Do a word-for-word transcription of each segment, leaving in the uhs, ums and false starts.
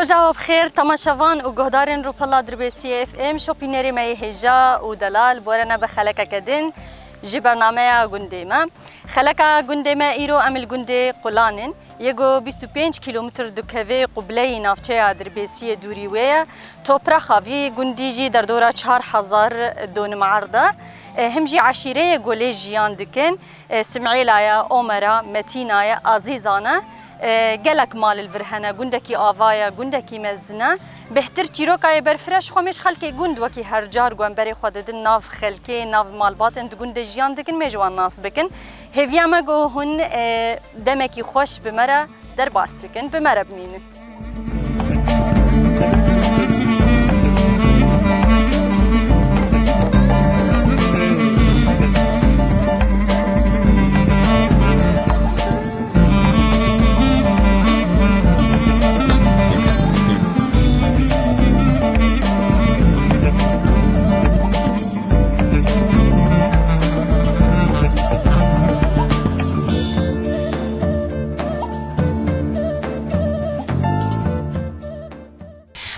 Roja we bi xêr, temaşevan û guhdarên Rûpela Dirbêsiyê F M, şopînerê me yê hêja û delal, bi we re ne bi xelekeke din ji bernameya gundê me. Xeleka gundê me îro em li gundê Qulan in. Yê ku bîst û pênc kîlometr dikeve qubleyê navçeya Dirbêsiyê dûrî wê ye. Topraxa vî gundî jî derdora çar hezar donimerd e. E, him jî eşîreyê ku lê jiyan dikin. E, Simêla ye, Omera, Metîna ye, Azîzan e. E, gelek mal li vir hene, gundekî ava ye, gundekî mezin e. Bêhtir çîroka yê berfireh ji xwe mêj xelkê gund wekî her car ku em berê xwe didin nav xelkê, nav malbatên di gundê jiyan dikin, mêj wan nas bikin. Hêviya me ku hûn, e, demekî xweş bi me re derbas bikin, bi me re bimînin.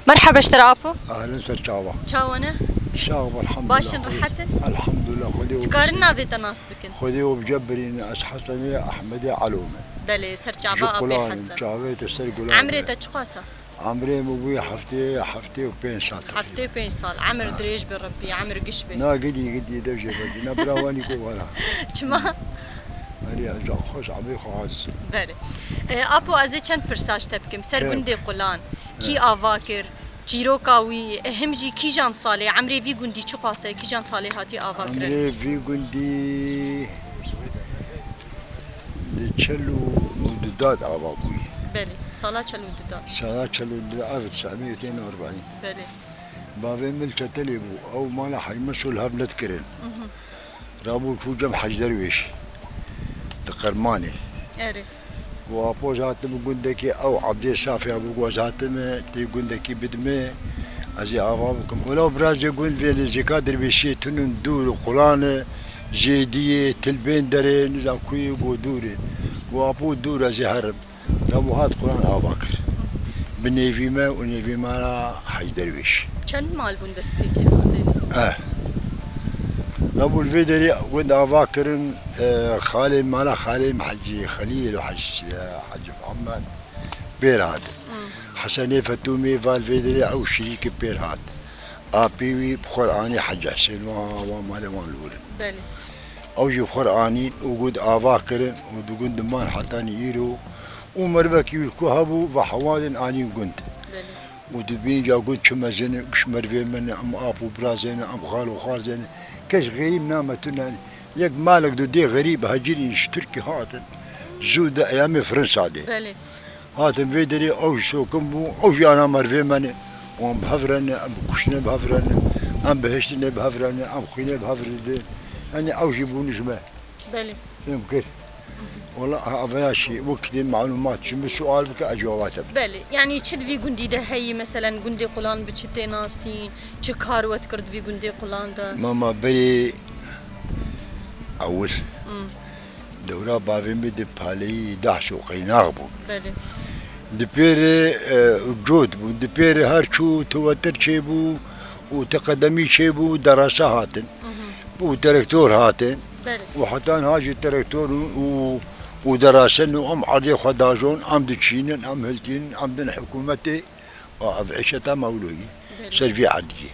Merhaba ji te re apo. Ahlen ser çava. Çawa ne? Sağ ol, elhamdülillah. Baş in, rehet in? Elhamdülillah, Xwedê û Dikarin navê te nas bikin? Xwedê û bicebirîn, ez Hesenê Ehmedê Elo me. Belê, ser çava apê Hesen. Çavê te ser gulan. Emrê te çiqas e? Emrê min bûye heftê, heftê û pênc sal. Heftê û pênc sal. Emir Ha. dirêj be Rebbî, emir giş be. Na gidî, gidî, dev jê vedî. Na bira wanî ku wara. Çima? Erê, ez xweş emrê xwe aciz im. Belê. E, apo, ez ê çend pirsa ji te bikim. Ser Kê? gundê Qulan, kî He. ava kir, çîroka wî, e, him jî kîjan salê, emrê vî gundî çiqas e, kîjan salê hatiye ava kirin? Emrê vî gundî di çel û du da de ava bûye. Belê, sala çel û du da. Sala çel û du da, evet, sene miya û tîn û erbîn. Belê. Bavê min li Çetelê bû, ew mala Hecî Mesûd li hev nedikirin. Mhm. Rabû çû cem Hecî Derwêş, di Qermanê. Erê. Ku apo ez hatime gundekê, ew Ebdê Safya bû, ku ez hatime tê gundekî bidime, ez ê ava bikim. Wela birazê gund vê nêzîka Dirbêsiyê tune in, dûr û Qulan e, Jêdiyê, Tilbên Derê, nizam ku yê, ku dûr e. Ku apo dûr, ez ê herim. Rabû hat Qulan ava kir. Bi nêvî me û nêvî me ra Hecî Derwêş. Çend mal bûn destpêkê hatê? Eh. Rabû li vê derê gund ava kirin, e, xalê mala xalê me Hecî Xelîl û Hecî, Hecî Muhammed pêr hat. Hmm. Hesenê Fetûmê va li vê derê ew şirîkê pêr hat. Apê wî bi xwe re anî Hecî Hesên, wan, wan malê wan li wir in. Belê. Ew jî bi xwe re anîn û gund ava kirin û di gund de man hetanî îro. Û merivekî wî ku hebû, va hewalên anîn gund. Belê. Û di bînca gund çi mezin e, giş merivê me ne, em ap û birazê ne, em xal û xarzê ne. Kes xerîb name tune. Yek malek du dê xerîb hecirîn ji Tirkî hatin. Zû di eyamê Fransa de. Belê. Hatin vê derê, ew jî sokin bû, ew jî ana merivê me ne. Wan bi hev re ne, em bi kuştinê bi hev re ne, em bi hiştinê bi hev re ne, em xwînê bi hev re didin. Yanî ew jî bûn ji me. Belê. Fêm kir. Wela aveya şî, wek dê malûmat ji min sual bike, ez cewaba te bidim. Belê. Yanî çi di vî gundî de heyî, meselen gundê Qulan bi çi tê nasîn, çi kar we dikir di vî gundê Qulan de? Mama berê ewil. Hmm. Dewra bavê min di paleyî dahş û qeynax bûn. Belê. Di pêrê, e, cot bûn. Di pêrê her çû tewetir çêbû û teqedemî çêbû, derasa hatin. Mhm. Û terektor hatin. Belê. Û heta niha jî terektor û, û, û derasin û em erdê xwe dajon, em diçînin, em hiltînin, em din hikûmetê. Û ev îşeta mewloyî Belê. ser vî erdiyê.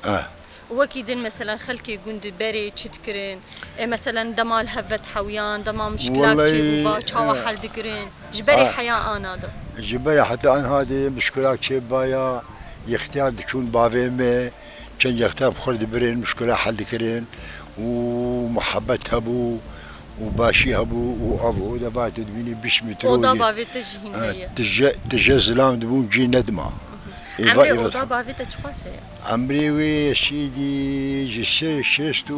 Eh. Wekî din, meselen, xelkê gund berê çi dikirin? E, meselen, dema li hev ve dihewiyan, dema muşkilak Wellahî, çêbûba, çawa e, hel dikirin? Ji berê a, heya ana de. Ji berê heta anha de muşkilak çêbaya, yextiyar diçûn bavê me, çend yextiyar bi xwe re dibirên, muşkila hel dikirin û muhebbet hebû û başî hebû û ev oda va tu dibînî bîst metre Oda û bavê te jî hîn e, heye. Tije, tije zilam dibûn cî nedima. Êva, Emrê êva. Oda bavê te çiqas heye? Emrê wê şêdî ji sê şêst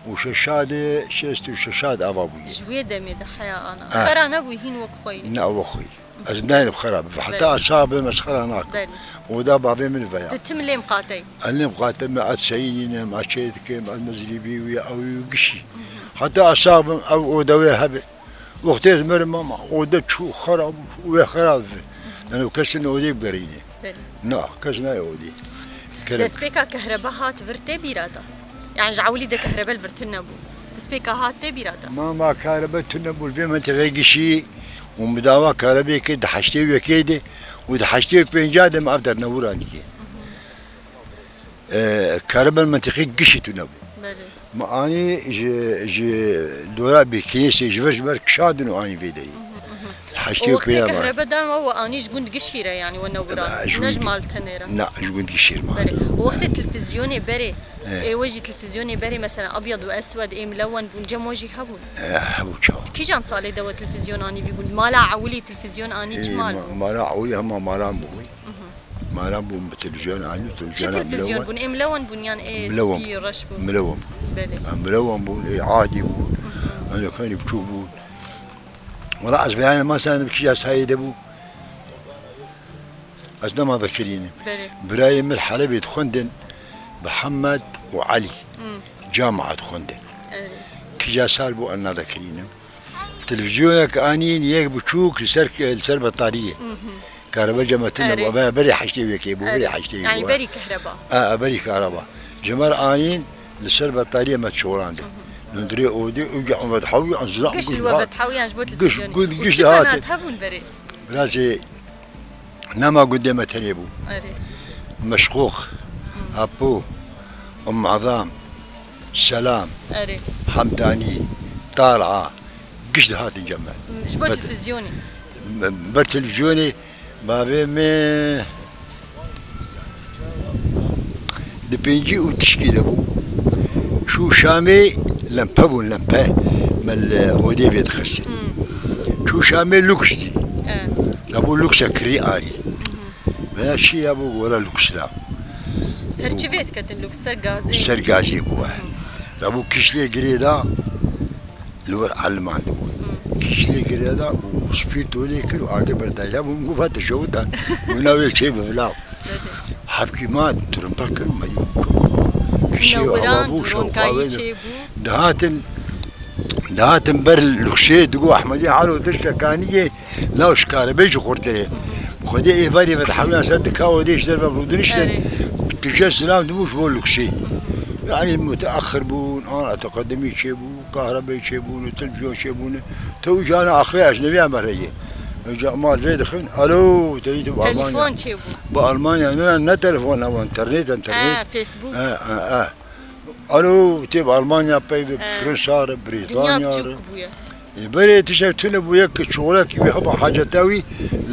û şeşa de, şêst û şeşa de ava bûye. Ji wê demê de heya ana. Ha. Xera nebû hîn wek xwe yî. Ne wek xwe yî. Ez nayêm xera bim. Heta Belê. aşağı bim ez xera nakim. Belê. Oda bavê min veya. Tu tim lêm qatey. Ez lêm qatey me ez seyînînim, ez çê dikim, ez mezrîbî wî, ew wî gişî. Heta aşağı bim ev oda wê hebe. Wextê ez merim ama oda çû xera bû, wê xera ve. Yanî kes ne odê bigerîne. Belê. Na, kes nayê odê. Kerem. Destpêka kehreba hat vir tê bîra te? Yani ji ewilî de kehrebe li vir tune bû. Destpêka hat tê bîra te? Ma, ma kehrebe tune bû, vê menteqê gişî û min dawa kehrebe kir di heştê û yekê de û di heştê û pênca de min ev dernewûran dike. E, kehrebe li menteqê gişî tune bû. Belê. Ma anî ji, ji dora bê kêsê ji vir ji ber kişandin û anî vê derî. Heştê û pênc. Û wextê kehrebe dan we, we anî ji gund gişî re, yani we newira. Ji ne ji gund, mal tenê re. Na, ji gund gişî re ma. Belê. Û wextê televîzyonê berê, ê we jî televîzyonê berê mesela abyad û eswed ê milewen bûn, cem we jî hebûn. E, hebû çawa. Kîjan salê de we televîzyon anî vî gund? Mala ewilî televîzyon anî çi mal bû? Mala ewilî hema malan bû. Malan bûn bi televîzyon anî, televîzyon. Çi televîzyon bûn? Ê milewen bûn yan ê spî reş bûn? Milewen bûn. Belê. Ha, milewen bûn, ê adî bûn. Hı hı. Öyle kanî biçûk bûn. Wala ez veyane ma sen bi kîja sayê de bû. Ez nema vekirînim. Belê. Birayê min Helebê dixwendin, Mihemed û Elî. Hı. Camia dixwendin. Evet. Kîja sal bû ez navekirînim. Televîzyonek anîn yek biçûk li ser, li ser betariyê. Mhm. Karebel cemetin de bû. Erê. Eve berê heştê û yekê bû, berê heştê bû. Yani berî kehreba. A, a, berî kahreba. Ji me re anîn li ser betariyê me dişolandin. Mhm. Nundurê odê, û ge û vedhewî an zira. Giş û vedhewî an ji bo televîzyonê. Giş, giş, giş hate. Çi qenat hebûn berê? Biraz, e, Nema gundê me tenê bû. Erê. Meşqoq, Hı. Apo, Umm Azam, Selam, Erê. Hemdanî, Talha, giş dihatin cem me. Ji bo televîzyonê. Ber televîzyonê bavê me Di pêncî û tişkî de bû. Çû Şamê lempe bûn, lempe. Me li odê vê dixistin. Hmm. Çû Şamê lûks dî. E. Labû lûksa kirî anî. Mhm. Veya şî ya bû wela lûks la. Ser çi vê diketin lûks? Ser gazê? Ser gazê bû, he. Labû kişlê girê da. Li wir elman dibûn. Hmm. Kişlê girê da û spîrto lê kir û agir berda. Ya bû min got, "Va te şewita." Û navê çê bi vilav. Hepkî ma turumpa kir û me yû. Kişê û hewa bû, şewqawê de. Dihatin, dihatin ber lûksê digo Ehmedî halo tiştekaniyê. Law ji karebê jî xurtirê. Xwedê êvarî ve dihewiyan ser dika û dê ji derve rûdiniştin. Erê. Tu je silam dibû ji bo lûksê. Yani muteaxir bûn, an teqedimî çêbû, kahrebê çêbûn, televîzyon çêbûn. Te û cana axirê ecnebiya me re ye. Ca mal vê dixin, alo, te dî tu bi Almanya. Telefon çêbû. Bi Almanya, ne, ne telefon, ne internet, internet. Ha, Facebook. Ha, ha, ha. Alo, tê bi Almanya peyvê, Fransa re, Brîtanya re. Dinya biçûk bûye. Ê, berê tiştek tune bûye ki çolekî wî hema haceta wî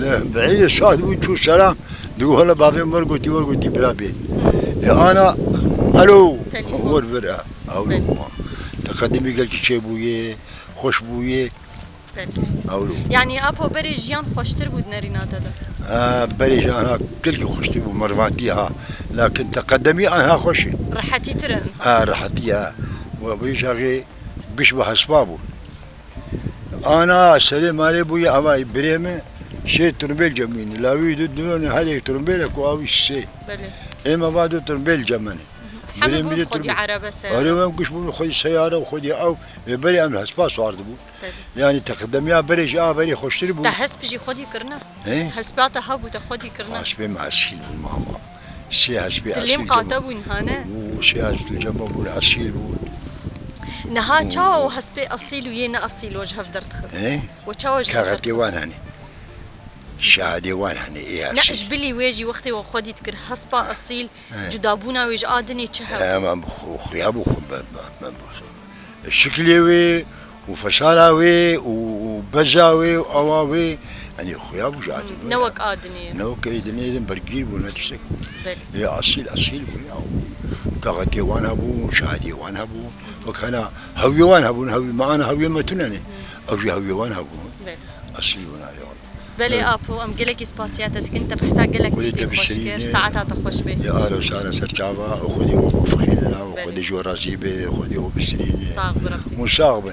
li bihîrê saet bû çû selam. Digo hele bavê min wergotî, wergotî bira bê. Ê, ana, alo, telefon. Wer vir, ha. Ewlo bû. Teqedimî gelkî çêbûye, xweş bûye. Belê. Ewlo. Yani apo berê jiyan xweştir bû di nerîna te de? E, berê jiyan ha gelkî xweştir bû, mervatî ha. Lakin teqedemî anha xweş e. Rehetîtir in. E, rehetî ya. We bi çaxê giş bi hespa bû. Ana serê malê bûye, ava birê min şê turbêl cemîne. Lawî du duyan her yek turbêlek û awî sê. Belê. Ê me va du turbêl cemene. Hemî bûn xwedî erebe seyare. Erê, em giş bûn xwedî seyare û xwedî ew. Ê berê em hespa sar dibûn. Tabii. Yani teqedemiya berê ji a berê xweştir bû. Te hesp jî xwedî kirine? He? Hespa te hebû te xwedî kirine? Hespê me esîl bû mama. Sê hespê esîl. Dilêm qate bûn hane? Û sê hesp li cem me bûn esîl bûn. Niha çawa o hespê esîl û yê ne esîl o ji hev derdixist? He? O çawa ji hev derdixist? Kaxetê wan hene. Şahadê wan hene ê esîl. Ne, ji bilî wê jî wextê we xwedî dikir hespa esîl. He. Cudabûna wê ji a dinê çi hebû? He, me bi xwe, xuya bû xwe, me, me, me, me, şiklê wê û fesala wê û, û beza wê û awa wê, yanî xuya bû ji a dinê. Ne wek a dinê ye. Ne wek ê dinê din bergîr bû, ne tiştek. Belê. Ê esîl, esîl bû ya. Kaxetê wan hebû, şahidê wan hebû. Wek hena hewiyê wan hebûn, hewî, me ana hewiyê me tune ne. Ew jî hewiyê wan hebû. Belê. Esîl bûn a ya. Belê apo, em gelekî spasiya te dikin, te bi hesa gelek tiştê xweş kir, saeta te xweş bê. Ya alo, sara ser çava, û Xwedê we muwefeqîne, û Xwedê ji we razî be, Xwedê we bistîrîne. Sax bi Rebbî. Hûn sax bin.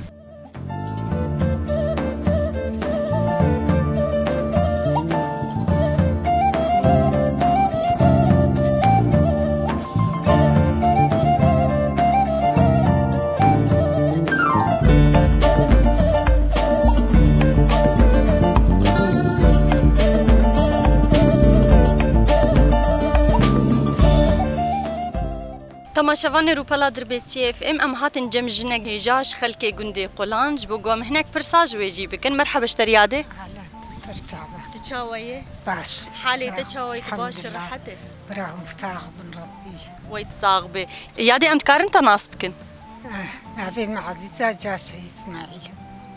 Temaşevanê Rûpela Dirbêsiyê F M, em hatin cem jinek hêja ji xelkê gundê Qulan, ji bo ku em hinek pirsa ji wê jî bikin. Merheba ji te re yadê. Ahlan, ser çava. Tu çawa yê? Baş. Halê te çawa ye? Tu baş î, rehet î? Bira hûn sax bin Rebbî. Wey tu sax bî. Yadê em dikarin te nas bikin? Eh, navê min Ezîza, ca Şehîd Îsmaîl.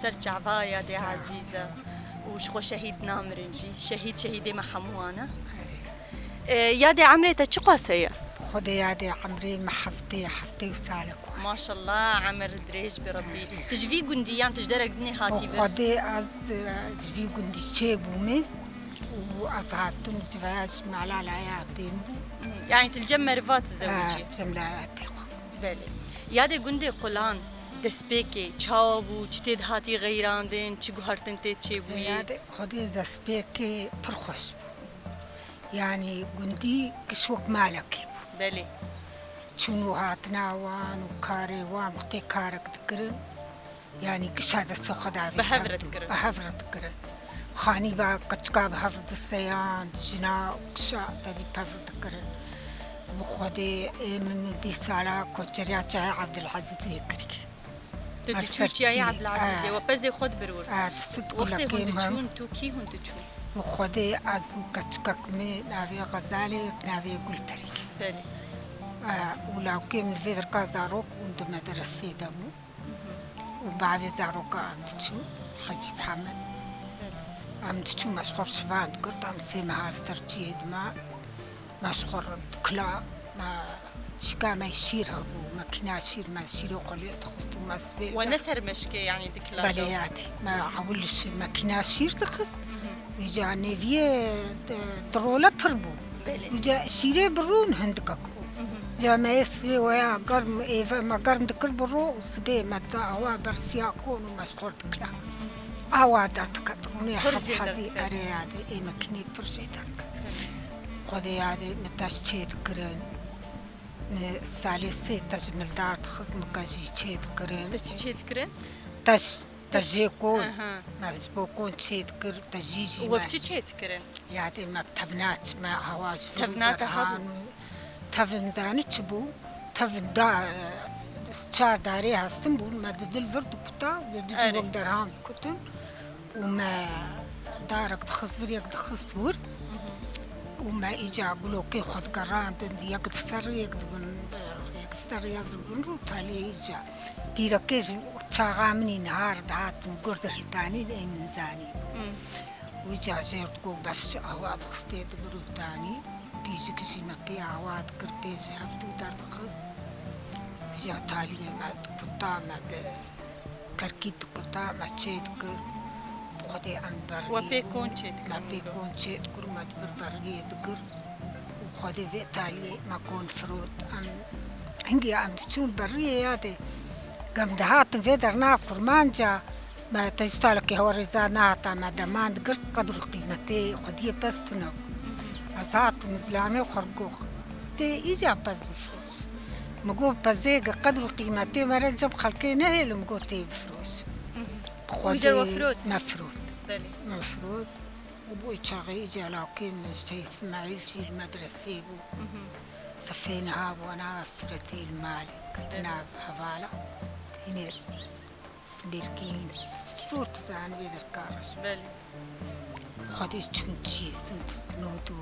Ser çava yadê Ezîza. Û ji xwe şehîd namirin jî. Şehîd, şehîdê me hemû wan e. Erê. E, yadê emrê te çiqas heye? Xwedê yadê emrê me heftê, heftê û salek wan. Maşallah, emir dirêj bi Rebbî. Erê. Tu ji vî gundî yan tu ji derek dinê hatî bi? Xwedê ez, e, ji vî gundî çêbûme û ez hatim ji vaya ji mala laya pêm bû. Hı, yani tu li cem meriva tu zewicî? Ha, cem laya pê xwe. Belê. Yadê gundê Qulan, destpêkê çawa bû, çi tê dihatî xeyrandin, çi guhertin tê çêbûyê? Yadê Xwedê destpêkê pir xweş bû. Yanî gundî giş wek malekê bû. Belê. Çûn û hatina wan û karê wan, wextê karek dikirin, yanî gişa destê xwe davêt. Bi hev re dikirin. Bi hev re dikirin. Xanî ba keçika bi hev diseyan, jina gişa tevî bi hev re dikirin. Bi Xwedê ê min bîst sala koçeriya Çiyayê Ebdulezîzê kirî. Tu diçû Çiyayê Ebdulezîzê, we pezê xwe dibir wir. Wextê hûn diçûn, tu kî hûn diçûn? Bi Xwedê ez û keçikek min navê Xezalê, navê Gulperî. Belê. Û lawkê min li vê derka zarok bûn, di medresê de bûn. Û bavê zaroka em diçû, Hecî Mihemed. Belê. Em diçû me ji xwe şivan digirt, em sê meha li ser çiyê dima. Me ji xwe re dikila, me çîka me şîr hebû, mekîna şîr, me şîrê xwe lê dixist û me sibê. We ne ser meşkê, yanî dikila? Belê, yadê. Me ewil şi-, mekîna şîr dixist. Hı hı. Îca nêviyê di, di role pir bû. Belê. Îca şîrê bi rûn hindikek bû. Hı hı. Îca me yê sibê weya germ, êve me germ dikir bi ro û sibê me da awa bersiya kon û me ji xwe re dikila. Awa derdikevin, rûnê heb hebî, erê yadê, ê mekînê pir jê derdikevin. Xwedê yadê min tej çê dikirin. Min salê sê tej mildar dixist, min kejî çê dikirin. Te çi çê dikirin? Tej, tejê kon. Aha. Me ji bo kon çê dikir, tejî jî me. We bi çi çê dikirin? Yadê me bi tevna çi, me awa ji vir û derhan û tevin zanî çi bû? Tevin da, çar darê hestin bûn, me di dil vir dikuta, di du cî wek derhan dikutin. Û me darek dixist vir, yek dixist wir. Û me îca gulokê xwe digerandin, yek di ser yek dibin, yek di ser yek dibin rû taliyê îca. Pîrekê ji çaxa min î niha re dihatin gur dihildanîn ê min zanî. Û îca jêr digot bef ji awa dixistê dibir û danî. Pîjik jî me pê awa dikir, pê ji hevdû derdixist. Îca taliyê me dikuta, me bi Kerkî dikuta, me çê dikir. Bi Xwedê em beriyê. We pê kon çê dikir? Me pê kon çê dikir, me dibir beriyê dikir. Û Xwedê vê taliyê me kon firot. Em hingê em diçûn beriyê yadê. Gem dihatin vê derna kurmanca, me te ji talekê hewa rêza nehata, me deman digirt, qedr û qîmetê xwediyê pez tune bû. Ez hatim zilamê xwe gox. Tê îca pez bifiroş. Min got, pezê ge qedr û qîmetê me re cem xelkê nehêlin, min got, tê bifiroş. Bi Xwedê me firot. Belê. Me firot. Û bo çaxê îca lawkê min Şehîd Îsmaîl jî li medresê bû. Sefê niha bû, ana sûretê li malê. Ketina hevala. Hînê Sibêlkîn, zor dizanibê derkar e. Belê. Xwedê çûn çî, not û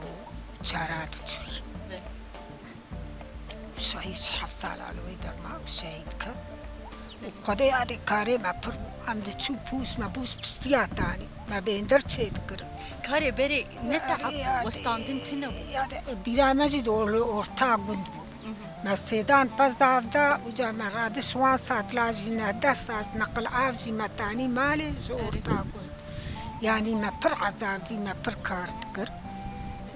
çara diçûyî. Belê. Şehîd heft sala li wê derma û şehîd ket. Û Xwedê yadê karê me pir bû. Em diçû pûs, me pûs piştiya tanî. Me bênder çê dikirin. Karê berê ne teeb bû, westandin tune bû. Yadê, bîra me jî di or-, orta gund bû. Me sêdan pez av da, uca me radiş wan saat lajî ne deh saat neqil av jî me tanî malê ji orta gund. Yanî me pir ezab dî, me pir kar dikir.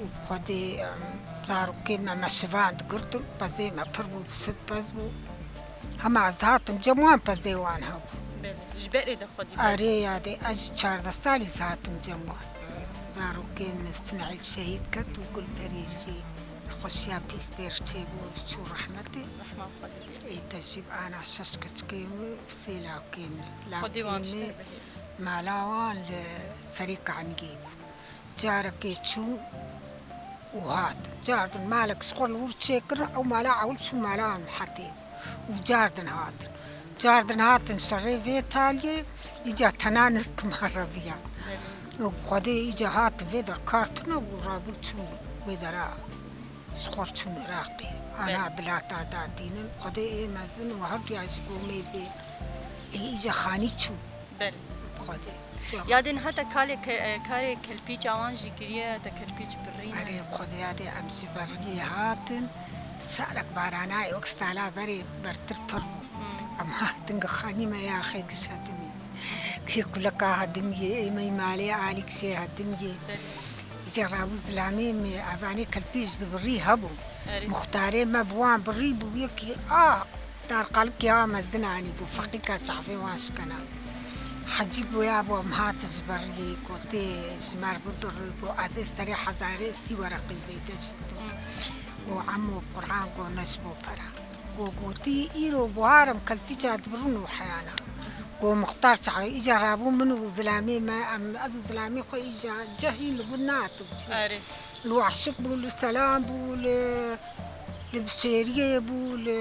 Û Xwedê, em, zarokê me, me şivan digirtin, pezê me pir bû, di sed pez bû. Hema ez hatim cem wan pezê wan hebû. Belê, ji berê de xwedî pez. Erê yadê, ez ji çardeh salî ez hatim cem wan. Zarokê min Îsmaîl şehîd ket û Gulperî jî. Xweşiya pîs pêr çêbû, çû rehmetê. Rehma Xwedê bê. Ê te jî bi ana şeş keçikê min, sê lawkê min. Xwedê wan ji te re bihêle. Lawkê min mala wan li serê kanigê bû. Carekê çû, û hatin. Cardin malek ji xwe li wir çêkirin, ew mala ewil çû mala Mihetê û cardin hatin. Cardin hatin şerê vê taliyê, îca tena nizk ma reviya. Û bi Xwedê îca hatin vê der kar tune bû, rabû çû wê dera ji xwe çûn Iraqê. Ana bilata da dînin, Xwedê ê mezin û her duya ji komê bê. Ê îca xanî çû. Belê. Xwedê. Yadê niha te kalê ke-, e, karê kelpîça wan jî kiriye, te kelpîç birîne. Erê, Xwedê yadê em ji beriyê hatin. Salek baranayê wek stala berê bertir pir bû. Hmm. Em hatin gi xanî me ya xê giş hedimî. Kê kuleka hedimiyê, ê me malê alîk şê hedimiyê. Belê. Îca rabû zilamê me, evanê kelpîç dibirî hebû. Erê. Muxtarê me bi wan birî bû, yekî a Dar qalibkê wa mezin anîbû, feqîka çavê wan şikena. Hecî goya bo, em hat ji beriyê, gotê ji mer bibirî, got, ez ê serê hezarê sî wereqî zêde ji to. Got, emo Quran, got, ne ji bo pera. Got, gotî, îro buhar em kelpîça dibirin û heyana. Got, muxtar çavê, îca rabû min û zilamê me, em, ez û zilamê xwe îca cehî li gund nahatim çi. Erê. Li Wahşik bû, li Selam bû, li Li Bişêriyê bû, li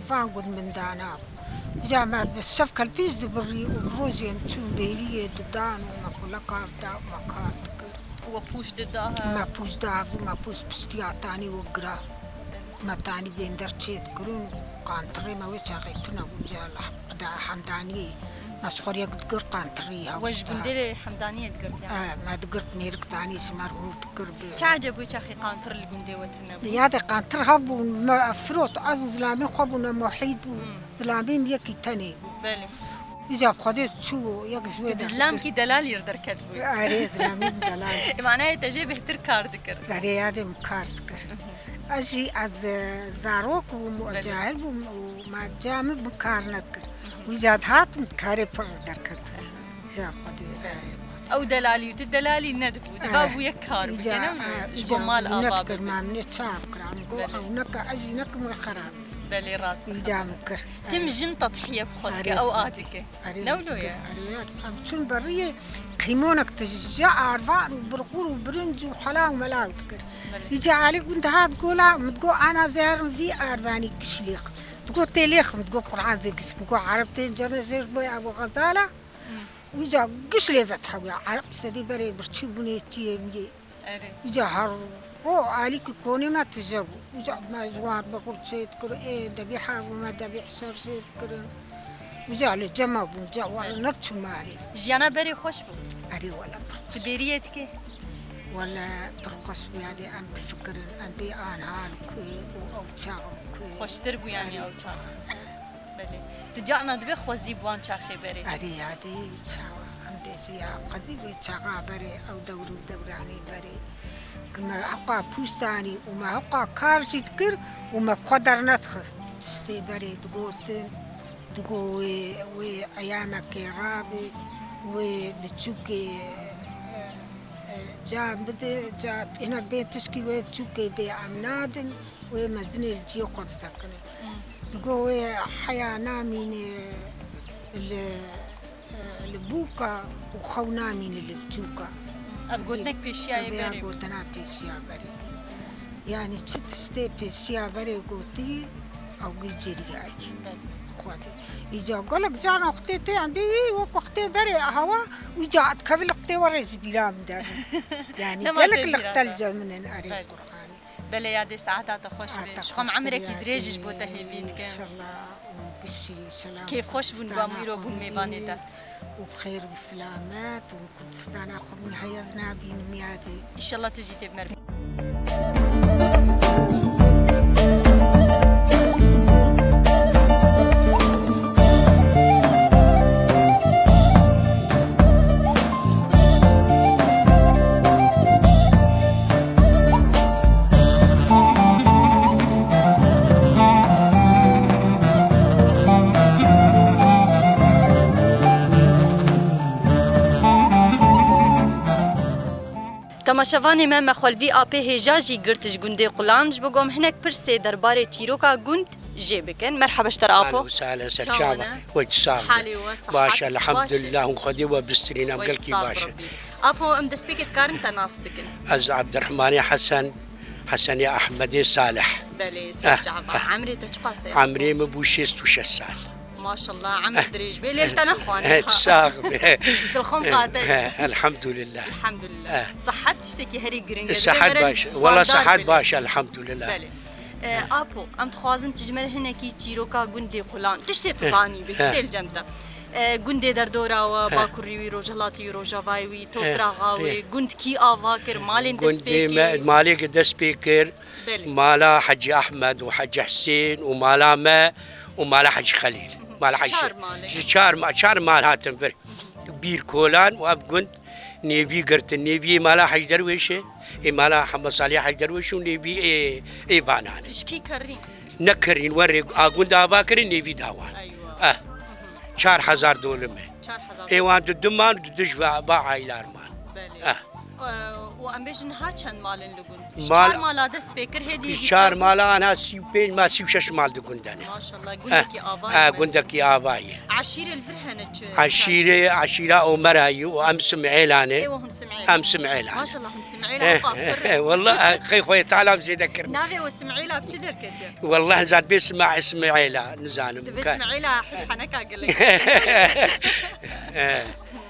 van gund min dana bû. Îca me bi şev kelpîç dibirî û bi rojê em çûn bêriyê didan û me kuleka da û me kar dikir. We pûç dida he? Me pûç da hev û me pûç piştiya tanî û gira. Me tanî bênder çê dikirin û qantirê me wê çaxê tune bûn, îca li da Hemdaniyê. Me ji xwe yek digir qantirî hew. We ji gundê Hemdaniyê digirt ya? E, me digirt mêrik danî ji me re hûr dikir bi. Çi eceb wê çaxê qantir li gundê we tune bû? Ya de qantir hebûn, me firot, ez û zilamê xwe bûn, em wahîd bûn. Hmm. Zilamê min yekî tenê bû. Belê. Îca Xwedê çû, yek ji wê Tu bi zilamkî delalî re derket bû. Erê, zilamê min delal. Manayê te jê bêhtir kar dikir. Erê, ya de min kar dikir. Ez jî ez, e, zarok bûm û Belê. Cahil bûm û me ca min bi kar nedikir. Wî ca dihat min karê pir derket. Ca Xwedê erê. Ew delalî û tu delalî nedibû. Diva Eh, bûye kar bike, îca, ne wilo? Eh, Ji bo îca mal ava nedikir, bibe. Ma min ê çav kira. Min got, Belê. Ew neke, ez jî nekim, wê xerab. Belê, rast. Îca min kir. Tim Erê. Jin tedhiye bi xwe dike, Erê, ew a Xwedê. Dike. Erê, Ne wilo dikir, ye? Erê, em çûn beriyê qîmonek tije arvan û birxûr û birinc û hela û mela dikir. Belê. Îca alî gund hat gola, min digot, ana zeherin vî arvanî gişlêx. Digot, tê lêxim, digot, Qur'an zê giş. Min got, Ereb tên cemê jêr boy Ebu Xezala. Hmm. Û îca giş lê vet hewya. Ereb sedî berê birçî bûnê çiyê min yê. Erê. Îca her ro alîkî konê me tije bû. Îca me ji wan birxûr çê dikir, ê debî havû me debî ser jê dikirin. Îca li cema bûn, ca were neçû malê. Jiyana berê xweş bû. Erê wele pir xweş. Tu bêriyê dikê? Wele pir xweş bû, yadê em difikirin, em bê anha li ku û ew çax li ku. Xweştir bû yanî Erê. Ew çax. Belê. Tu carna dibê xwezî bi wan çaxê berê? Erê yadê çawa, em bêjî ya xwezî wê çaxa berê, ew dewr û dewranê berê. Ki me heqa pûç danî û me heqa kar jî dikir û me bi xwe dernedixist. Tiştê berê digotin, digo wê, wê eyamekê rabê, wê biçûkê, e, e, ca bide, ca hinek bên tişkî wê biçûkê bê em nadin. Wê mezinê li cihê xwe bisekine. Hmm. Digo wê heya namîne li, li bûka û xew namîne li biçûka. Ev gotinek pêşiya yê Ev ya berê. Gotina pêşiya berê. Yanî çi tiştê pêşiya berê gotî, ew giş ceriyayî. Belê. Xwedê. Îca gelek caran xutê tê em bê wî wek xutê berê hewa, wî ca etkevil xutê were ji bîra min derin. Yanî Dema gelek te bîra lixtel te. Ceminin erê Belê. Qur'anî. Belê yadê, saeta te xweş be. Ji xwe em emrekî dirêj ji bo te hêvî dikim. Înşallah û gişî selam. Kêfxweş bûn, ba min îro bûn mêvanê te. Û bi xêr û silamet û Kurdistana xwe min heyaz nabînim yadê. Înşallah tu jî tê bi me re. Temaşevanê me, me xwe li vî apê hêja jî girt ji gundê Qulan, ji bo ku em hinek pirsê derbarê çîroka gund jê bikin. Merhaba ji te re, Apo. Ahlen û sahlen, ser çawa? Çawa ne? Wek sax be. Halê we, sihet, Baş, baş e? Elhamdulillah, hûn xwedî we bistînin, em Wek gelkî sax baş e. Rabî. Apo, em destpêkê dikarin te nas bikin? Ez Abdurrahmanê Hesen, Hesenê Ehmedê Salih. Belê, Eh, Seyid Cafer. eh. Emrê te çiqas e? Emrê min bû şêst û şeş sal. Maşallah, emr dirêj bê. Lê li te nexwane. Eh, sax be. Dilxwe qate. Eh, elhamdülillah. Elhamdülillah. Eh. Sihet tiştekî herî giring e. Sihet baş. Wala sihet baş, elhamdülillah. Belê. Eh, Apo, em dixwazin tu ji me re hinekî çîroka gundê Qulan, tiştê tu Eh, zanî bî, eh. tiştê li cem te. Eh, gundê derdora we, Eh. bakurî wî, rojhilatî wî, rojavayê wî, Eh, topraxa wî, eh. gund kî ava kir, malên dest Gundê pê me, kir. malê dest pê kir. Belê. Mala Hecî Ehmed û Hecî Husên û mala me û mala Hecî Xelîl. Mala Ji Hecî çar malê. Ji çar ma-, çar mal hatin vir. Bîr Kolan û ev gund nêvî girtin. Nêvî ê mala Hecî Derwêşê, ê mala Hemd Salih Hecî Derwêş û nêvî ê, ê Banan. Ji kî kerrîn? Nekerîn, werê a gund ava kirin, nêvî dawan. Eywa. Eh. Çar hezar dolim e. Çar hezar. Ê wan du du man, du du ji va, va ailar man. Belê. Eh. Û em bêjin niha çend malên li gund? Ji Mal- çar mala dest pê kir, hêdî Ji jî çar kar mala ana sî û pênc ma sî û şeş mal di gund de ne. Maşallah, Eh, gundekî ava eh, ye. gundekî ava ye. Eşîrê li vir hene çi? Eşîrê, eşîra Omerayî û em Simêlan e. Ê, we hûn Simêl. Em Simêlan. Maşallah, hûn Simêla Eh, qapir. eh, wallah, eh, qey xwe Teala em zêde kirin. Navê we Simêla bi çi derketiye? Wallah, zat bê Sima-, Simêla, nizanim. Divê Ka- Simêla hij heneka gelek. Eh.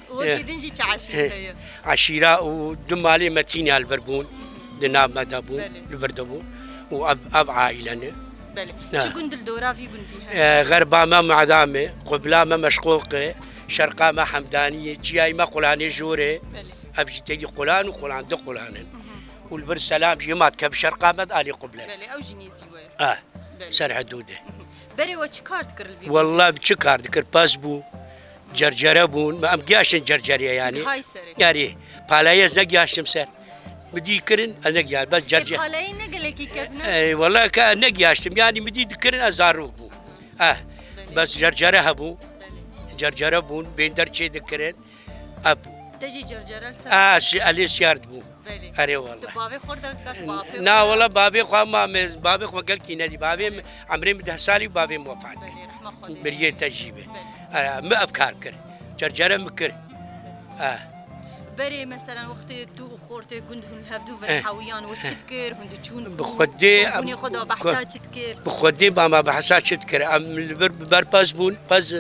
Wekî Eh. din jî çi eşîr Eh. heye? Eşîra û du malê me tînî li vir bûn, di nav me de bûn, Belê. li vir de bûn. Û ev, ev aîle ne. Belê. Ne. Çi gund li dora vî gundî hene? Eh, xerba me Madam e, qubla me Meşqoq e, şerqa me Hemdanî ye, çiyayê me Qulanê Jor e. Belê. Ev jî têdî Qulan û Qulan du Qulan in. Hı hı. Û li vir selam jî ma dike bi şerqa me de alî qublet. Belê, ew jî nêzî we ye. Eh, Belê. ser hidûdê. Hı hı. Berê we çi kar dikir li vî gundî? Wallah çi kar dikir, pez bû. Cercere bûn. Em giyaştin cercereye yani. Hay serê. Yani, paleyê ez negiyaştim ser. Mi dî kirin, ez negiyaş-, bes Ê, cerce-, paleyê ne gelekî kevne? E, e, wala ke negiyaştim. Yani, mi dî dikirin, ez zarok bûm. Eh, Belê. bes cercere hebû. Belê. Cercere bûn, bênder çê dikirin. Eb. Te jî cercere li ser Ah, si-, elê siyar dibû. Belê. Erê wala. Tu bavê xwe derdikes, bavê Na, xwe? wala bavê xwe ma me, bavê xwe gelkî nedî. Bavê min, emrê min deh salî û bavê min wefat kir. Belê, rehma Xwedê. Miriyê te jî be. Belê. Erê, min ev kar kir. Cercere min kir. Ha. Berê, meselen, wextê tu û xortê gund hûn hevdu Eh. vehewiyan, we çi dikir, hûn diçûn Bi ku, Xwedê, hûn em, xwe da behsa ku, çi dikir? bi Xwedê ba me behsa çi dikir? Em li vir bi ber pez bûn, pez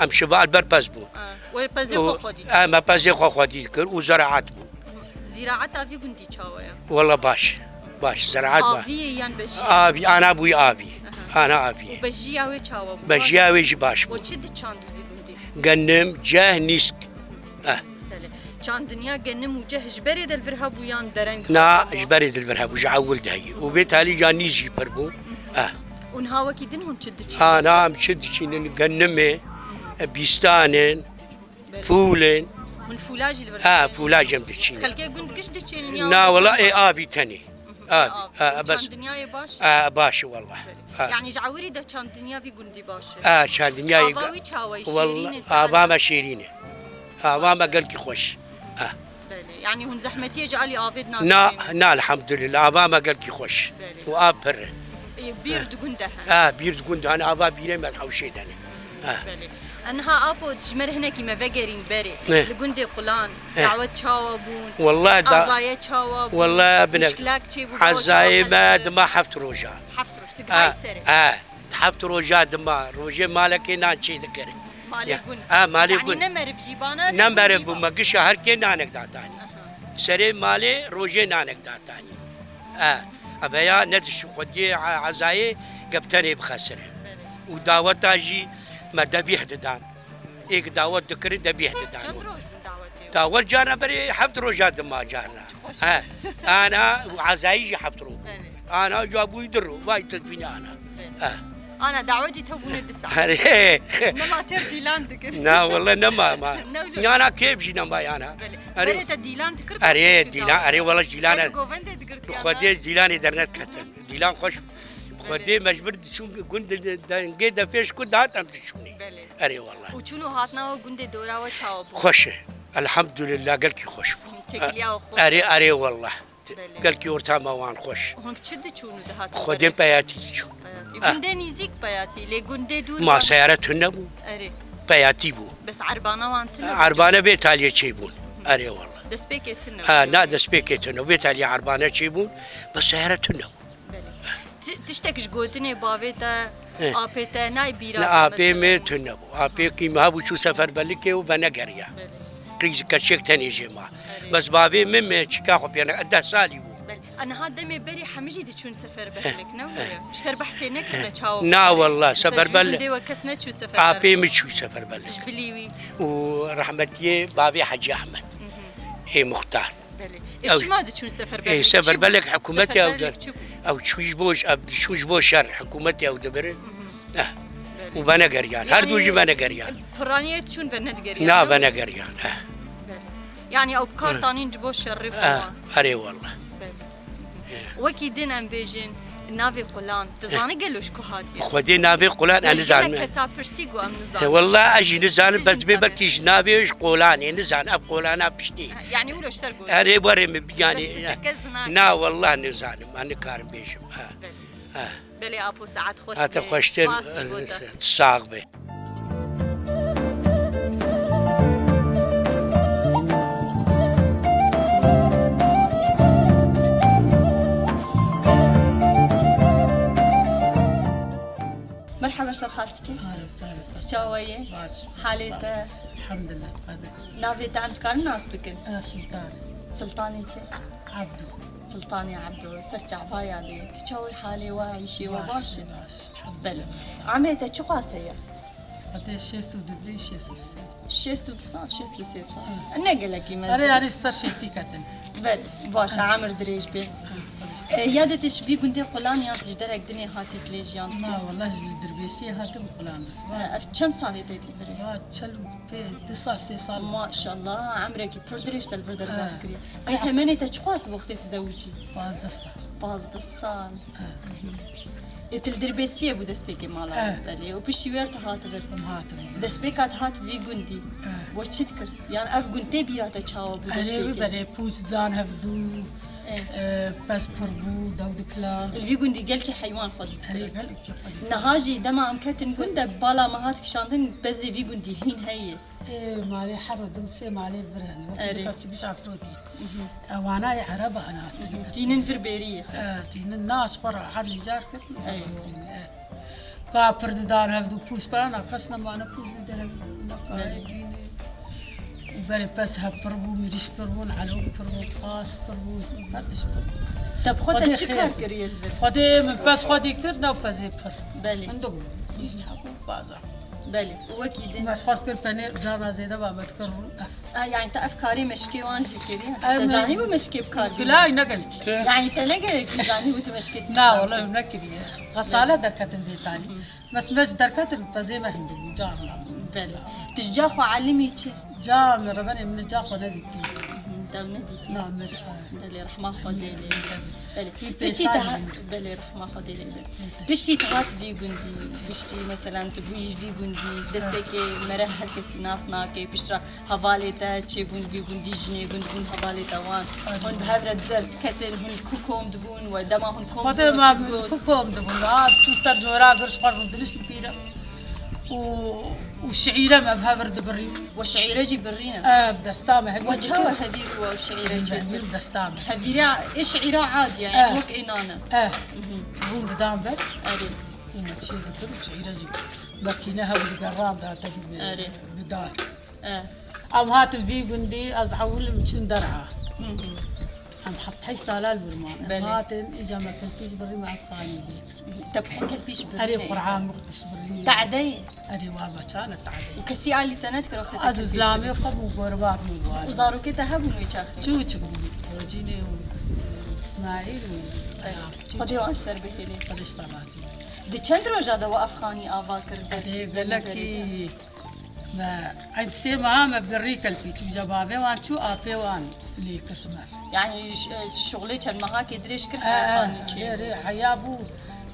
Em şiva li ber pez bûn. Ha, wê pezê xwe xwedî dikir. Em pezê xwe xwedî dikir û ziraet bû. Ziraeta vî gundî çawa ye? Wala baş. Baş, ziraet baş. Avî ye yan bejî? Avî, ana bûyî avî. Aha. Ana avî. Û bejiya wê çawa bû? Bejiya wê jî baş bû. Û çi diçand li vî gundî? Genim, ceh, nîsk. Eh. Belê. Çandiniya genim û ceh ji berê de li vir hebû yan dereng Na, hatibû? ji berê de li vir hebû, ji ewil de heyî. Û vê talî ca nîz jî pir bû. Eh. Û niha wekî din hûn çi diçînin? Ana em çi diçînin? Genimê, bîstan in, Belê. pûl in. Hûn fûla jî li vir Ha, diçînin? fûla jî em diçînin. Xelkê gund giş diçînin ya Na, wala ê avî tenê. Abi, Abi, ha, bes. Çandinyayê baş e? Ha, baş e, wallah. Belê. Ha. Yani ji ewirî de çandinya vî gundî baş e? Ha, çandinyayê Ava ga-, wî çawa ye? Wallah, Şêrîn e, ava sade? me şêrîn e. Ava me Baş e. gelkî xweş. Ha. Belê. Yani hûn zehmetiyê ji alî avê dinakişînin? Na, na, elhamdülillah, ava me gelkî xweş. Belê. Û av pir e. Ê, bîr Ha. di gund de hene? Ha, bîr di gund de hene, ava bîrê me hewşê de ne. Ha. Belê. Niha Apo, ji me re hinekî me vegerîn berê. Ne. Li gundê Qulan, Ne. dawet çawa bûn? Wallah da-, Azaye çawa bûn? Wallah bine-, Muşkilak çêbû, Azayê me dima heft roja. Heft roj, tu Ha, gihayî serê. ha. Heft roja dima, rojê malekê nan çê dikir. Malê Ya. gund. Ha, malê Yani gund. ne meriv jî bana, Ne ne meriv gund bû, jî me gişa her kê nanek datanî. Aha. Serê malê rojê nanek datanî. E, eveya ne diş xwediyê e-, ezayê geptenê bixesire. Belê. Û daweta jî me debîh didan. Êk dawet dikirin, debîh didan. Çend roj bûn dawetê? Dawet carna berê heft roja dima carna. Çi xweş. He. Ana û ezayî jî heft roj bû. Belê. Ana ca bûyî du roj. Vay tu dibînî ana. Belê. He. Ana dawet jî tev bûne du saet. Herê. Nema têr dîlan dikir. Na, wele nema ma. Ne wilo? Yana kêf jî nema yana. Belê. Herê. Berê te dîlan dikir, Herê, pêşî dîlan, dawet. herê, wele dîlan Ser e. govendê digirtiyan, Xwedê ha? dîlanê dernet ketin. Dîlan xweş. Belê. Xwedê mecbur diçûn gund de, de, dengê de pêş ku dihat em diçûnê. Belê. Erê, wele. Û çûn û hatina we gundê dora we çawa bû? Xweş e. Elhamdülillah, gelkî xweş bû. Têkiliya we xweş. Erê, erê, wele. Belê. Gelkî ortama wan xweş. Hûn bi çi diçûn û dihatin Xwedê berê? peyatî diçûn. Peyatî. Ah. Gundê nîzîk peyatî, lê gundê dûr Ma wan? seyare tune bû. Erê. Peyatî bû. Bes erbana wan tune bû? Erbane vê taliyê çê bûn. Erê wele. Destpêkê tune Ha, bû. Na destpêkê tune. Vê telî erbane çêbûn, bi sehre tune bû. Belê. Ti-, tiştek ji gotinê bavê te, Eh. apê te, nayê bîra Ne te apê mesela? Me tune bû. Apê kî me hebû çû seferberlikê û venegeriya. Belê. Qîz keçek tenê jê ma. Erê. Bes bavê min me çika xwe piyane, deh salî bû. Belê. A niha demê berê hemî jî diçûn seferberlik, ne were? Ji te re behsê nekirine çawa Na bû? Mesela ji seferberlik. Gundê we kes neçû seferberlik? Apê min çû seferberlik. Ji bilî wî. Û rehmetiyê bavê Hecî Ehmed. Mhm. Ê muxtar. Belê. Ê, Ew çima diçûn seferberlik? Ê, Çi bû? Seferberlik hikûmetê ew Seferberlik de-, çi bû? Ew çû ji bo, ew diçûn ji bo şer, hikûmetê ew dibirin. Mhm. Eh. Belê. Û venegeriyan. Her du jî venegeriyan. Piraniyê diçûn venegeriyan, Na ne? Venegeriyan. Eh. Belê. Yani ew kar tanîn ji bo şerê xwe Eh, wan. Erê wallah. Belê. Wekî din em bêjin navê qulan. Tu zanî gelo ji ku hatiye? Xwedê navê qulan ez nizanim. Kesa pirsî ku em nizanin. He, wallah ez jî nizanim, bes bê belkî ji navê ji qolanê nizanim. Ev qolana piştî. Ha, yani wilo ji te re got. Erê were min yani. Bes tu kes zina. Na wallah nizanim. Ez nikarim bêjim. Ha. Belê. Ha. Belê apo, saet xweş be. Hate xweştir. Spas ji bo te. Sax be. Merhaba, şerhat dike. Ahlan, sahlan. Tu çawa yî? Baş. Halê te? Elhamdulillah, Qadir. Navê te em dikarin nas bikin? Eh, Sultan. Sultanê çi? Abdû. Sultanê Ebdo, ser çava yadê. Tu çawa yî, halê we, îşê we baş e? Baş, baş. Belê. Elhamdulillah. Emrê te çiqas heye? Hate şêst û du, şêst û sê. Şêst û du sal, şêst û sê sal. Hı. Ne gelekî mezin. Erê, erê, ser şêstî ketin. Belê, baş e, emir dirêj be. Hı, baş. E, yadê te ji vî gundê qulan yan tu ji derek dinê hatî dilê jiyan dikî? Na, wallah, ji Dirbêsiyê hatim qulan bes. E, ev çend salê te li vir e? Va, çel û pê, du sal, sê sal. Maşallah, emrekî pir dirêj te li vir derbas kiriye. Qey temenê te çiqas wextê tu zewicî? Pazdeh sal. Pazdeh sal. Ê, tu li Dirbêsiyê bû destpêkê mala we, belê. Û piştî wê re tu hatibir. Em hatibir. Destpêka tu hat vî gundî. We çi dikir? Yan ev gund tê bîra te çawa bû destpêkê? Erê, wî belê, pûç dan hevdû, e, pez pir bû, dew dikila. Li vî gundî gelkî heywan xwe dikir. Erê, gelkî xwe dikir. Niha jî dema em ketin gund de bala me hat kişandin, pezê vî gundî hîn heye. Ê, malê her dim sê malê vir hene. Wekî Erê. Dikasî giş Efrodî. Ewana yê Ereba hene. Tînin vir bêrî yê. E, tînin nas xwe re her lîcar kir. Ey. E. Ka pir didan hevdû pûç pera na kes nemane pûç dide hevdû. Ne kayê Belê. Tînê. Û berê pes hev pir bû, mirîş pir bûn, elok pir bûn, qas pir bûn, her tişt pir bûn. Te bi xwe te Xwedê çi xêr kar kir. Kiriye li vir? Xwedê min pes xwedî kir, nav pezê pir. Belê. Min dibû. Hîç hebû baza. Belê, û wekî din. Me ji xwe dikir penêr, carna zêde ba me dikir rûn ev. A, yani te ev karê meşkê wan jî kiriye? Em Te zanî bû meşkê bi kar bîne? Gulay ne gelkî. Yani te ne gelekî zanî bû tu meşkê Na, wala ew nekiriye. Xesale derketin bêtanî. Bes me ji derketin pezê me hindibû, carna. Belê. Tu ji ca xwe elimî çi? Ca min rebenê min ca xwe nedîtî. Dew nedîtî. Na, mir, e. Belê, rehma Xwedê lê. Belê. Piştî te ha-, belê, rehma Xwedê lê be. Piştî te hat vî gundî, piştî, meselen, tu bûyî ji vî gundî, destpêkê mere her kesî nas nake, piştre hevalê te çêbûn vî gundî, jinê gund bûn hevalê te wan. Hûn bi hev re derketin, hûn li ku kom dibûn we dema hûn kom Xwedê dibûn, me çi digot? Ku kom dibûn, ha, tu ser cora gir ji xwe rûdiniş û pîre. û, û şiîre me bi hev re dibirî. We şiîre jî birîne? E, bi desta me hevîr We çawa dikir. Hevîr we şiîre Hevîr çêkir? Bi desta me. Hevîre, ê şiîra adiye, yani Eh. Wek ê nane. Eh. Mhm. Rûn didan ber. Erê. Û me çê dikir û şiîre jî. Wekî ne hev digeran da te bi, Erê. Bi dar. Eh. Em hatin vî gundî, ez ewil em çûn derha. Mhm. Em heft heşt sala li vir man. Em Belê. Hatin, îca me kelpîş birî me ev xanî dî. Te bi xwe kelpîş birî Erê ne? Qur'an mix kiş birî. Te'de ye? Erê wa me çane te'de. Û kesî alî te nedikir wextê te Ez û kelpîş zilamê birî? Xwe bû gorbar min wan. Û zarokê te hebûn wê çaxê? Çû çik bû. Rojînê û Îsmaîl û Erê. Xwedê wan ji ser bihêlê. Xwedê ji te razî. Di çend roja de we ev xanî ava kir? Erê, gelekî. Me, eyn sê meha me birî kelpî çû, îca bavê wan çû, apê wan lê kir ji me. Yani ş-, şuxulê çend mehakê dirêj kir, E, xanî çê. Erê, heya bû,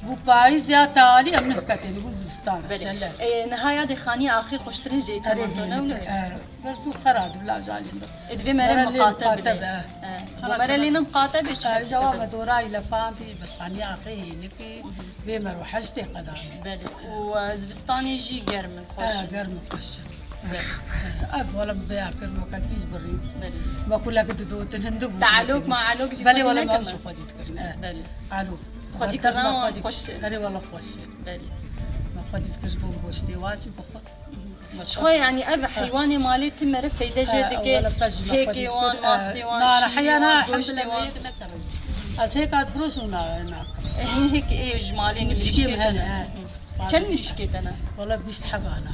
bû payîz ya talî em nehketên, bû zivistan, Belê. Çele. E, niha ya dê xanî axê xweştirê jê çemanto ne wilo? E, bes zû xera dibla jalî. E, divê mere Mere lê miqate miqate bile. Be. E, Hana bu mere çele. Lê ne miqate be, E, şikayet îca wa bike. Me dorayî lefandî, bes xanî axê hênikî, vê mero heştê qedan. Belê. Û, e, zivistanê jî germ in, xweş in. E, germ in, xweş in. Ev wala min vêya kir, me kalpî ji birî. Belê. Me kulek didotin, hindik bû. Te alok, ma alok jî Belê, xwedî wala me nekirin? Jî xwedî dikirin. Eh. Belê. Alok. Xwedî kirina wan xweş. Belê, wala xweş. Belê. Me xwedî dikir ji bo goştê wan jî bixwe. Ji xwe, yanî ev heywanê malê tu mere feyde jê dike, hêkê wan, mastê wan, şîrê wan, goştê wan. Ez hêka difiroşim na nakim. Hîn hêk ê ji malê mirîşkê hene. Çend mirîşkê te ne? Wala bîst heba ne.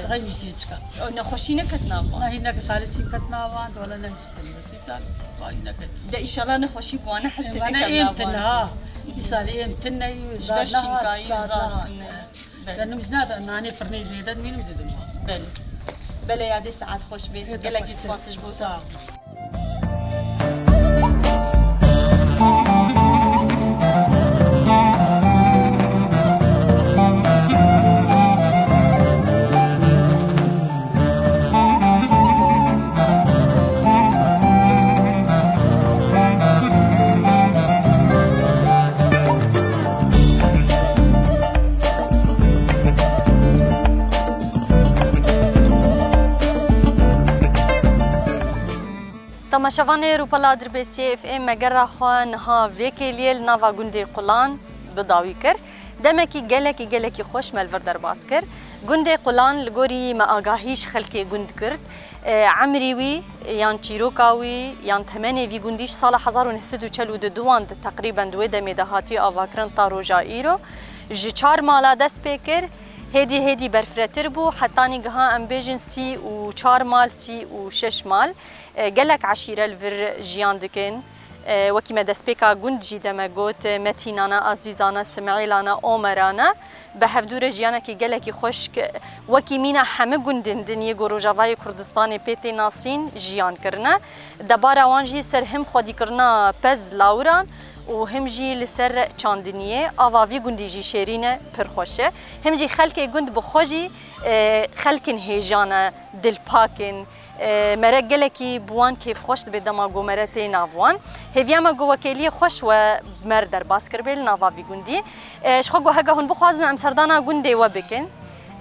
Çiqay nîçê çika. Ew nexweşî neket nav wan? Na hîn neke salê çî ket nav wan, wala nehiştin. Sî sal vay neket. De îşala nexweşî bi wane hesê neke nav wan. Êm tine ha. Îsalê êm tine yû. Ji ber şînkayî zar tine. Denim ji nada nanê firnê zêde mînim didim. Belê. Belê ya dê saet xweş bê. Gelekî spas ji bo te. Sağ ol. Temaşevanê Rûpela Dirbêsiyê F M me gera xwe niha vê kêliyê li nava gundê Qulan bi dawî kir. Demekî gelekî gelekî xweş me li vir derbas kir. Gundê Qulan li gorî me agahî ji xelkê gund girt. E, emrî wî yan çîroka wî yan temenê vî gundî ji sala hezar û neh sed û çel û du wan de teqrîben di wê demê de hatiye avakirin ta roja îro. Ji çar mala dest pê kir, hêdî hêdî berfretir bû, hetanî giha em bêjin sî û çar mal, sî û şeş mal. E, gelek eşîre li vir jiyan dikin. E, wekî me destpêka gund jî de me got, e, Metînane, Azîzane, Simêlane, Omerane. Bi hevdû re jiyanekî gelekî xweşik, wekî mîna hemî gundên din yê ku Rojavayê Kurdistanê pê tê nasîn, jiyan kirine. Debara wan jî ser him xwedîkirina pez lawiran û him jî li ser çandiniyê. Ava vî gundî jî şêrîn e, pir xweş e. Him jî xelkê gund bi xwe jî, e, xelkin hêjan e, dilpak in. E, mere gelekî bi wan kêfxweş dibe dema ku mere tê nav wan. Hêviya me ku wekêliyê xweş we mer derbas kiribê li nava vî gundî. E, ji xwe ku heke hûn bixwazin em serdana gundê we bikin,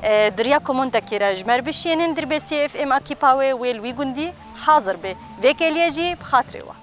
e, di riya komentekê re ji mer bişiyênin, Dirbêsiyê F M ekîpa wê wê li wî gundî hazir be. Vê kêliyê jî bi xatirê we.